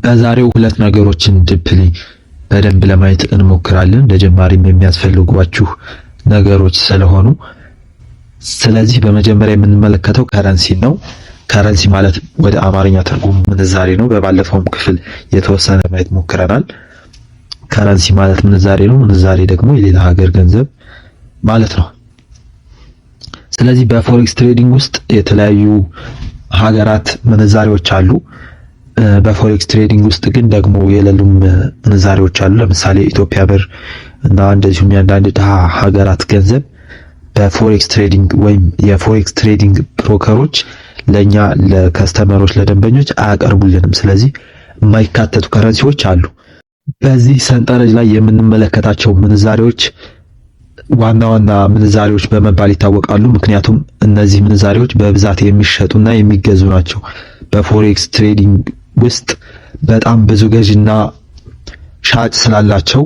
በዛሬው ሁለት ነገሮችን deeply በደንብ ለማየት እንሞክራለን፣ ለጀማሪም የሚያስፈልጓችሁ ነገሮች ስለሆኑ። ስለዚህ በመጀመሪያ የምንመለከተው currency ነው። Currency ማለት ወደ አማርኛ ትርጉም ምንዛሬ ነው። በባለፈውም ክፍል የተወሰነ ማየት ሞክረናል። Currency ማለት ምንዛሬ ነው። ምንዛሬ ደግሞ የሌላ ሀገር ገንዘብ ማለት ነው። ስለዚህ በ forex trading ውስጥ የተለያዩ ሀገራት ምንዛሬዎች አሉ። በ forex trading ውስጥ ግን ደግሞ የሌሉም ምንዛሬዎች አሉ። ለምሳሌ ኢትዮጵያ ብር እና እንደዚሁም የአንዳንድ ድሃ ሀገራት ገንዘብ በ forex trading ወይም የ forex trading broker ኦች ለኛ ለ customer ኦች፣ ለደንበኞች አያቀርቡልንም። ስለዚህ የማይካተቱ currency ዎች አሉ። በዚህ ሰንጠረዥ ላይ የምንመለከታቸው ምንዛሬዎች ዋና ዋና ምንዛሬዎች በመባል ይታወቃሉ። ምክንያቱም እነዚህ ምንዛሬዎች በብዛት የሚሸጡና የሚገዙ ናቸው። በ forex trading ውስጥ በጣም ብዙ ገዥና ሻጭ ስላላቸው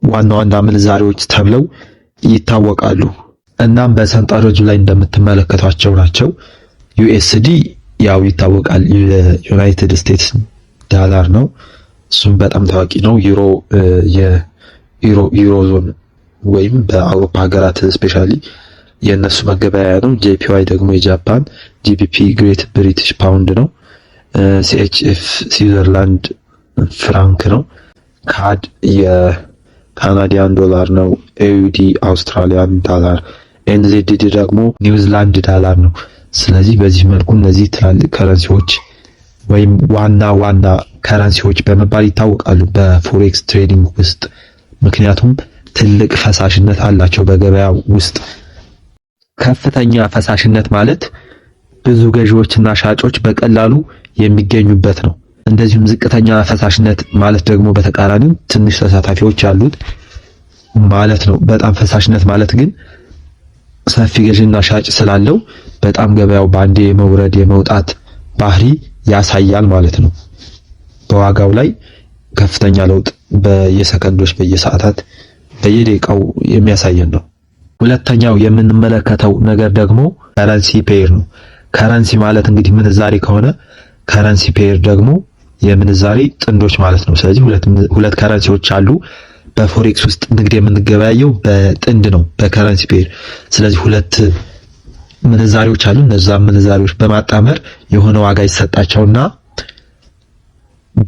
ዋና ዋና ምንዛሬዎች ተብለው ይታወቃሉ። እናም በሰንጠረዡ ላይ እንደምትመለከቷቸው ናቸው። USD ያው ይታወቃል፣ የዩናይትድ ስቴትስ ዳላር ነው። እሱም በጣም ታዋቂ ነው። ዩሮ የ Euro zone ወይም በአውሮፓ ሀገራት specially የእነሱ መገበያያ ነው። JPY ደግሞ የጃፓን፣ GBP Great British Pound ነው። CHF ስዊዘርላንድ ፍራንክ ነው። CAD የ Canadian dollar ነው። AUD Australian dollar፣ NZD ደግሞ ኒውዚላንድ ዳላር ነው። ስለዚህ በዚህ መልኩ እነዚህ ትላልቅ currency ዎች ወይም ዋና ዋና currency ዎች በመባል ይታወቃሉ በ forex trading ውስጥ፣ ምክንያቱም ትልቅ ፈሳሽነት አላቸው በገበያ ውስጥ። ከፍተኛ ፈሳሽነት ማለት ብዙ ገዢዎችና ሻጮች በቀላሉ የሚገኙበት ነው። እንደዚሁም ዝቅተኛ ፈሳሽነት ማለት ደግሞ በተቃራኒው ትንሽ ተሳታፊዎች ያሉት ማለት ነው። በጣም ፈሳሽነት ማለት ግን ሰፊ ገዢና ሻጭ ስላለው በጣም ገበያው በአንዴ የመውረድ የመውጣት ባህሪ ያሳያል ማለት ነው። በዋጋው ላይ ከፍተኛ ለውጥ በየሰከንዶች፣ በየሰዓታት፣ በየደቂቃው የሚያሳየን ነው። ሁለተኛው የምንመለከተው ነገር ደግሞ currency pair ነው። Currency ማለት እንግዲህ ምንዛሬ ከሆነ currency pair ደግሞ የምንዛሬ ጥንዶች ማለት ነው። ስለዚህ ሁለት currency ዎች አሉ። በ forex ውስጥ ንግድ የምንገበያየው በጥንድ ነው፣ በ currency pair። ስለዚህ ሁለት ምንዛሬዎች አሉ። እነዛ ምንዛሬዎች በማጣመር የሆነ ዋጋ ይሰጣቸውና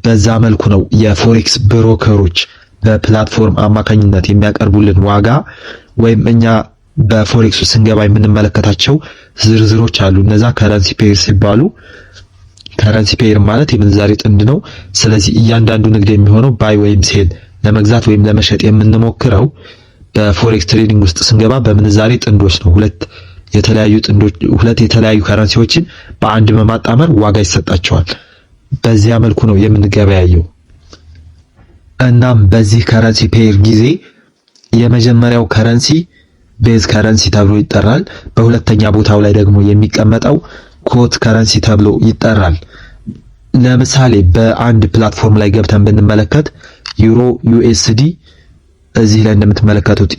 በዛ መልኩ ነው የ forex broker ኦች በ platform አማካኝነት የሚያቀርቡልን ዋጋ ወይም እኛ በ forex ውስጥ ስንገባ የምንመለከታቸው ዝርዝሮች አሉ። እነዛ currency pair ሲባሉ currency pair ማለት የምንዛሬ ጥንድ ነው። ስለዚህ እያንዳንዱ ንግድ የሚሆነው buy ወይም sell፣ ለመግዛት ወይም ለመሸጥ የምንሞክረው በ forex trading ውስጥ ስንገባ በምንዛሬ ጥንዶች ነው። ሁለት የተለያዩ ጥንዶች፣ ሁለት የተለያዩ currency ዎችን በአንድ በማጣመር ዋጋ ይሰጣቸዋል። በዚያ መልኩ ነው የምንገበያየው። እናም በዚህ currency pair ጊዜ የመጀመሪያው currency base currency ተብሎ ይጠራል። በሁለተኛ ቦታው ላይ ደግሞ የሚቀመጠው quote currency ተብሎ ይጠራል። ለምሳሌ በአንድ platform ላይ ገብተን ብንመለከት Euro USD፣ እዚህ ላይ እንደምትመለከቱት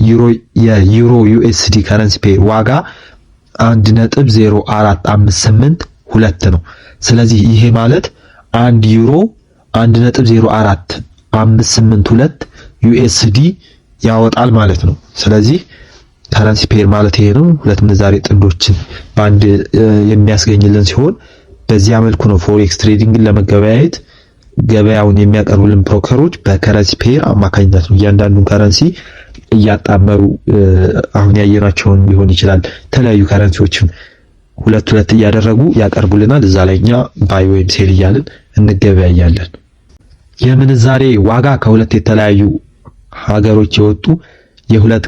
የ Euro USD currency pair ዋጋ 1.04582 ነው። ስለዚህ ይሄ ማለት 1 ዩሮ 1.04582 USD ያወጣል ማለት ነው። ስለዚህ currency pair ማለት ይሄ ነው። ሁለት ምንዛሬ ጥንዶችን በአንድ የሚያስገኝልን ሲሆን በዚያ መልኩ ነው forex trading ን ለመገበያየት ገበያውን የሚያቀርቡልን broker ኦች በ currency pair አማካኝነት ነው። እያንዳንዱን currency እያጣመሩ አሁን ያየናቸውን ሊሆን ይችላል፣ የተለያዩ currency ዎችን ሁለት ሁለት እያደረጉ ያቀርቡልናል። እዛ ላይ እኛ buy ወይም sell እያልን እንገበያያለን። የምንዛሬ ዋጋ ከሁለት የተለያዩ ሀገሮች የወጡ የሁለት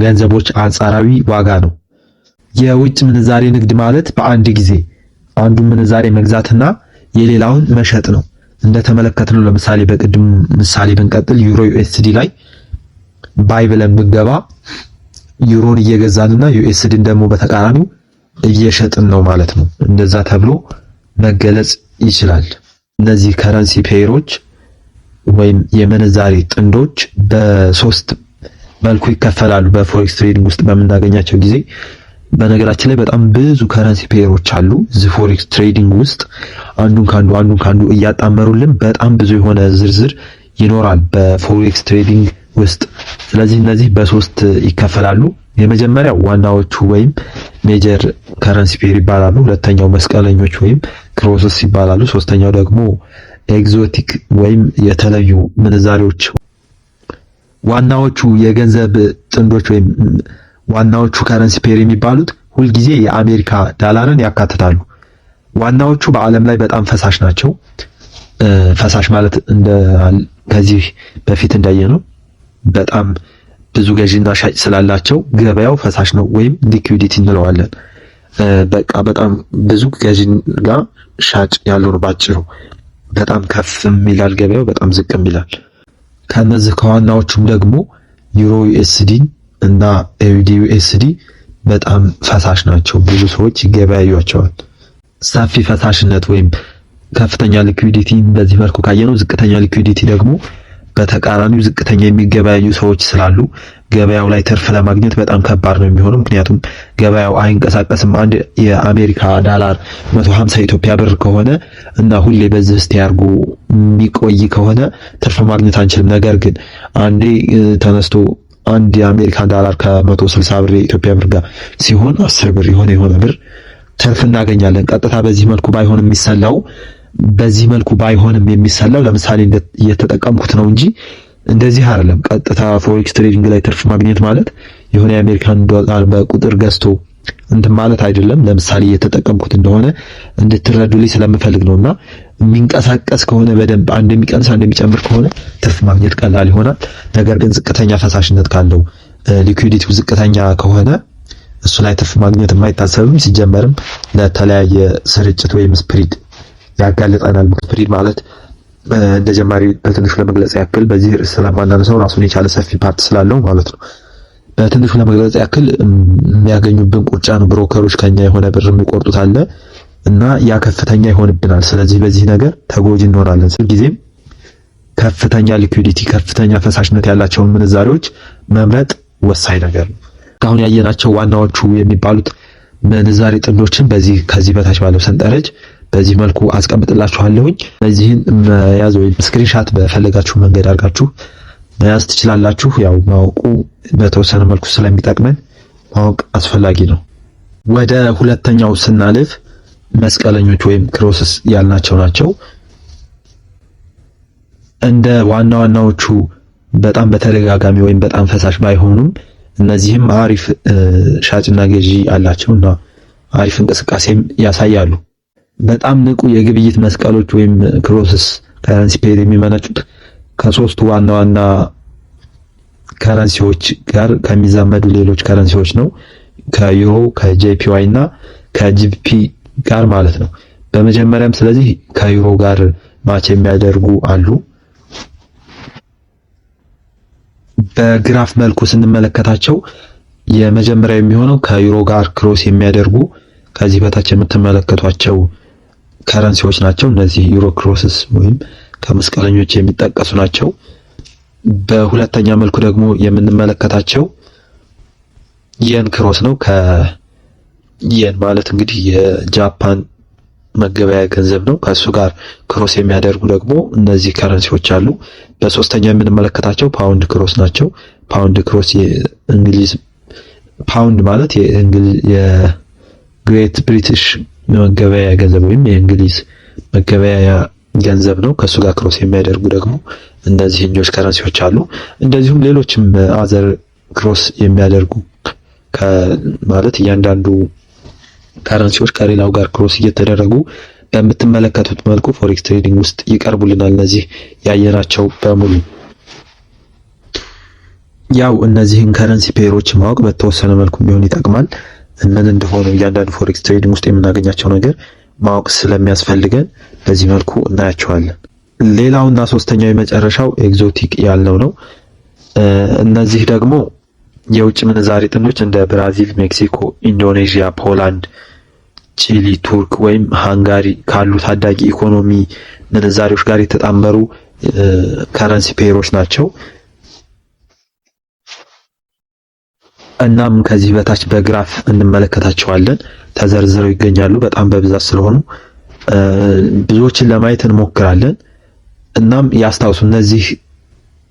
ገንዘቦች አንጻራዊ ዋጋ ነው። የውጭ ምንዛሬ ንግድ ማለት በአንድ ጊዜ አንዱን ምንዛሬ መግዛትና የሌላውን መሸጥ ነው። እንደተመለከትነው ለምሳሌ በቅድም ምሳሌ ብንቀጥል Euro USD ላይ buy ብለን ብንገባ ዩሮን እየገዛንና USD ን ደግሞ በተቃራኒው እየሸጥን ነው ማለት ነው። እንደዛ ተብሎ መገለጽ ይችላል። እነዚህ currency pair ኦች ወይም የምንዛሬ ጥንዶች በሶስት መልኩ ይከፈላሉ። በ forex trading ውስጥ በምናገኛቸው ጊዜ በነገራችን ላይ በጣም ብዙ currency pair ኦች አሉ እዚህ forex trading ውስጥ። አንዱን ካንዱ አንዱን ካንዱ እያጣመሩልን በጣም ብዙ የሆነ ዝርዝር ይኖራል በ forex trading ውስጥ። ስለዚህ እነዚህ በሶስት ይከፈላሉ። የመጀመሪያው ዋናዎቹ ወይም major currency pair ይባላሉ። ሁለተኛው መስቀለኞች ወይም crosses ይባላሉ። ሶስተኛው ደግሞ exotic ወይም የተለዩ ምንዛሬዎች። ዋናዎቹ የገንዘብ ጥንዶች ወይም ዋናዎቹ currency pair የሚባሉት ሁልጊዜ የአሜሪካ ዳላርን ያካትታሉ። ዋናዎቹ በዓለም ላይ በጣም ፈሳሽ ናቸው። ፈሳሽ ማለት እንደ ከዚህ በፊት እንዳየነው በጣም ብዙ ገዢና ሻጭ ስላላቸው ገበያው ፈሳሽ ነው ወይም liquidity እንለዋለን። በቃ በጣም ብዙ ገዢ ጋር ሻጭ ያለው ነው ባጭሩ። በጣም ከፍም ይላል ገበያው፣ በጣም ዝቅም ይላል። ከነዚህ ከዋናዎቹም ደግሞ ዩሮ USD እና AUD USD በጣም ፈሳሽ ናቸው። ብዙ ሰዎች ይገበያዩቸዋል። ሰፊ ፈሳሽነት ወይም ከፍተኛ liquidity በዚህ መልኩ ካየነው፣ ዝቅተኛ liquidity ደግሞ በተቃራኒው ዝቅተኛ የሚገበያዩ ሰዎች ስላሉ ገበያው ላይ ትርፍ ለማግኘት በጣም ከባድ ነው የሚሆነው። ምክንያቱም ገበያው አይንቀሳቀስም። አንድ የአሜሪካ ዳላር 150 ኢትዮጵያ ብር ከሆነ እና ሁሌ በዚህ ውስጥ ያርጉ የሚቆይ ከሆነ ትርፍ ማግኘት አንችልም። ነገር ግን አንዴ ተነስቶ አንድ የአሜሪካ ዳላር ከ160 ብር የኢትዮጵያ ብር ጋር ሲሆን 10 ብር የሆነ የሆነ ብር ትርፍ እናገኛለን። ቀጥታ በዚህ መልኩ ባይሆን የሚሰላው፣ በዚህ መልኩ ባይሆንም የሚሰላው፣ ለምሳሌ እየተጠቀምኩት ነው እንጂ እንደዚህ አይደለም። ቀጥታ forex trading ላይ ትርፍ ማግኘት ማለት የሆነ የአሜሪካን ዶላር በቁጥር ገዝቶ እንትን ማለት አይደለም። ለምሳሌ እየተጠቀምኩት እንደሆነ እንድትረዱልኝ ስለምፈልግ ነውና የሚንቀሳቀስ ከሆነ በደንብ አንድ የሚቀንስ አንድ የሚጨምር ከሆነ ትርፍ ማግኘት ቀላል ይሆናል። ነገር ግን ዝቅተኛ ፈሳሽነት ካለው፣ liquidity ው ዝቅተኛ ከሆነ እሱ ላይ ትርፍ ማግኘት የማይታሰብም። ሲጀመርም ለተለያየ ስርጭት ወይም spread ያጋልጠናል። Spread ማለት እንደ ጀማሪ በትንሹ ለመግለጽ ያክል፣ በዚህ ርዕስ ስለማናነሳው ራሱን የቻለ ሰፊ part ስላለው ማለት ነው። በትንሹ ለመግለጽ ያክል የሚያገኙብን ቁርጫ ነው። Broker ኦች ከኛ የሆነ ብር የሚቆርጡት አለ እና ያ ከፍተኛ ይሆንብናል። ስለዚህ በዚህ ነገር ተጎጂ እንሆናለን። ጊዜም ከፍተኛ liquidity፣ ከፍተኛ ፈሳሽነት ያላቸውን ምንዛሬዎች መምረጥ ወሳኝ ነገር ነው። አሁን ያየናቸው ዋናዎቹ የሚባሉት ምንዛሬ ጥንዶችን በዚህ ከዚህ በታች ባለው ሰንጠረዥ በዚህ መልኩ አስቀምጥላችኋለሁኝ። እነዚህን መያዝ ወይም screenshot በፈለጋችሁ መንገድ አድርጋችሁ መያዝ ትችላላችሁ። ያው ማወቁ በተወሰነ መልኩ ስለሚጠቅመን ማወቅ አስፈላጊ ነው። ወደ ሁለተኛው ስናልፍ መስቀለኞች ወይም crosses ያልናቸው ናቸው። እንደ ዋና ዋናዎቹ በጣም በተደጋጋሚ ወይም በጣም ፈሳሽ ባይሆኑም እነዚህም አሪፍ ሻጭና ገዢ አላቸው እና አሪፍ እንቅስቃሴም ያሳያሉ። በጣም ንቁ የግብይት መስቀሎች ወይም crosses currency pair የሚመነጩት ከሶስቱ ዋና ዋና currency ዎች ጋር ከሚዛመዱ ሌሎች currency ዎች ነው። ከዩሮ፣ ከ JPY እና ከ GBP ጋር ማለት ነው። በመጀመሪያም ስለዚህ ከዩሮ ጋር match የሚያደርጉ አሉ። በግራፍ መልኩ ስንመለከታቸው የመጀመሪያው የሚሆነው ከዩሮ ጋር cross የሚያደርጉ ከዚህ በታች የምትመለከቷቸው currency ዎች ናቸው። እነዚህ ዩሮ crosses ወይም ከመስቀለኞች የሚጠቀሱ ናቸው። በሁለተኛ መልኩ ደግሞ የምንመለከታቸው የን cross ነው። ከየን ማለት እንግዲህ የጃፓን መገበያያ ገንዘብ ነው። ከእሱ ጋር cross የሚያደርጉ ደግሞ እነዚህ currency ዎች አሉ። በሶስተኛ የምንመለከታቸው ፓውንድ cross ናቸው። ፓውንድ cross የእንግሊዝ ፓውንድ ማለት የ Great British መገበያያ ገንዘብ ወይም የእንግሊዝ መገበያያ ገንዘብ ነው። ከእሱ ጋር cross የሚያደርጉ ደግሞ እነዚህኞች currency ዎች አሉ። እንደዚሁም ሌሎችም other cross የሚያደርጉ ማለት እያንዳንዱ currency ዎች ከሌላው ጋር cross እየተደረጉ በምትመለከቱት መልኩ forex trading ውስጥ ይቀርቡልናል። እነዚህ ያየናቸው በሙሉ። ያው እነዚህን currency pair ኦች ማወቅ በተወሰነ መልኩ ቢሆን ይጠቅማል። ምን እንደሆነ እያንዳንዱ forex trading ውስጥ የምናገኛቸው ነገር ማወቅ ስለሚያስፈልገን በዚህ መልኩ እናያቸዋለን። ሌላውና ሶስተኛው የመጨረሻው exotic ያልነው ነው። እነዚህ ደግሞ የውጭ ምንዛሪ ጥንዶች እንደ ብራዚል፣ ሜክሲኮ፣ ኢንዶኔዥያ፣ ፖላንድ፣ ቺሊ፣ ቱርክ ወይም ሃንጋሪ ካሉ ታዳጊ ኢኮኖሚ ምንዛሪዎች ጋር የተጣመሩ currency pair ኦች ናቸው። እናም ከዚህ በታች በ graph እንመለከታቸዋለን፣ ተዘርዝረው ይገኛሉ። በጣም በብዛት ስለሆኑ ብዙዎችን ለማየት እንሞክራለን። እናም ያስታውሱ፣ እነዚህ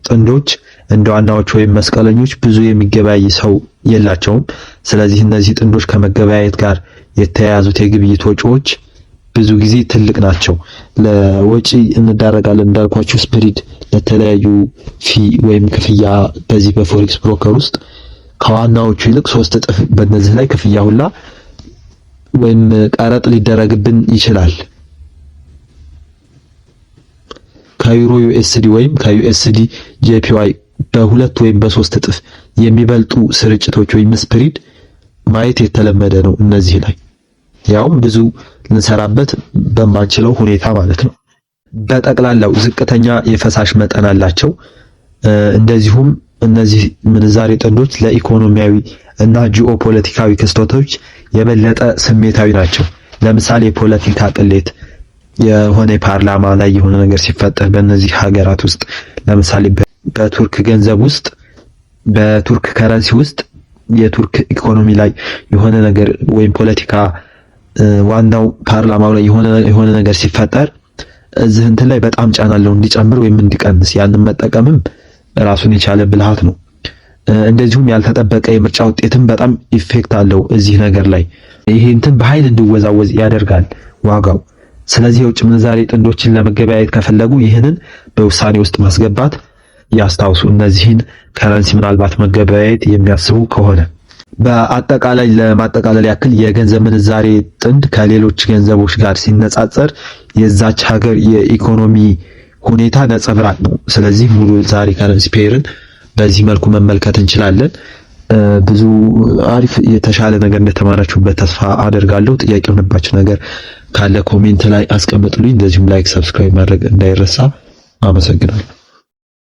ጥንዶች እንደ ዋናዎች ወይም መስቀለኞች ብዙ የሚገበያይ ሰው የላቸውም። ስለዚህ እነዚህ ጥንዶች ከመገበያየት ጋር የተያያዙት የግብይት ወጪዎች ብዙ ጊዜ ትልቅ ናቸው። ለወጪ እንዳረጋለን። እንዳልኳችሁ spread፣ ለተለያዩ fee ወይም ክፍያ በዚህ በ forex broker ውስጥ ከዋናዎቹ ይልቅ 3 እጥፍ በእነዚህ ላይ ክፍያ ሁላ ወይም ቀረጥ ሊደረግብን ይችላል። ከ Euro USD ወይም ከ USD JPY በ2 ወይም በ3 እጥፍ የሚበልጡ ስርጭቶች ወይም spread ማየት የተለመደ ነው እነዚህ ላይ፣ ያውም ብዙ ልንሰራበት በማንችለው ሁኔታ ማለት ነው። በጠቅላላው ዝቅተኛ የፈሳሽ መጠን አላቸው። እንደዚሁም እነዚህ ምንዛሬ ጥንዶች ለኢኮኖሚያዊ እና ጂኦፖለቲካዊ ክስተቶች የበለጠ ስሜታዊ ናቸው። ለምሳሌ የፖለቲካ ቅሌት፣ የሆነ ፓርላማ ላይ የሆነ ነገር ሲፈጠር በእነዚህ ሀገራት ውስጥ፣ ለምሳሌ በቱርክ ገንዘብ ውስጥ፣ በቱርክ currency ውስጥ የቱርክ ኢኮኖሚ ላይ የሆነ ነገር ወይም ፖለቲካ ዋናው ፓርላማው ላይ የሆነ ነገር ሲፈጠር እዚህ እንትን ላይ በጣም ጫና አለው እንዲጨምር ወይም እንዲቀንስ። ያንን መጠቀምም ራሱን የቻለ ብልሃት ነው። እንደዚሁም ያልተጠበቀ የምርጫ ውጤትም በጣም effect አለው እዚህ ነገር ላይ። ይሄ እንትን በኃይል እንዲወዛወዝ ያደርጋል ዋጋው። ስለዚህ የውጭ ምንዛሬ ጥንዶችን ለመገበያየት ከፈለጉ ይህንን በውሳኔ ውስጥ ማስገባት ያስታውሱ። እነዚህን currency ምናልባት መገበያየት የሚያስቡ ከሆነ። በአጠቃላይ ለማጠቃለል ያክል የገንዘብ ምንዛሬ ጥንድ ከሌሎች ገንዘቦች ጋር ሲነጻጸር የዛች ሀገር የኢኮኖሚ ሁኔታ ነጸብራቅ ነው። ስለዚህ ሙሉ ዛሬ currency pair ን በዚህ መልኩ መመልከት እንችላለን። ብዙ አሪፍ የተሻለ ነገር እንደተማራችሁበት ተስፋ አደርጋለሁ። ጥያቄ የሆነባችሁ ነገር ካለ comment ላይ አስቀምጡልኝ። እንደዚሁም like፣ subscribe ማድረግ እንዳይረሳ። አመሰግናለሁ።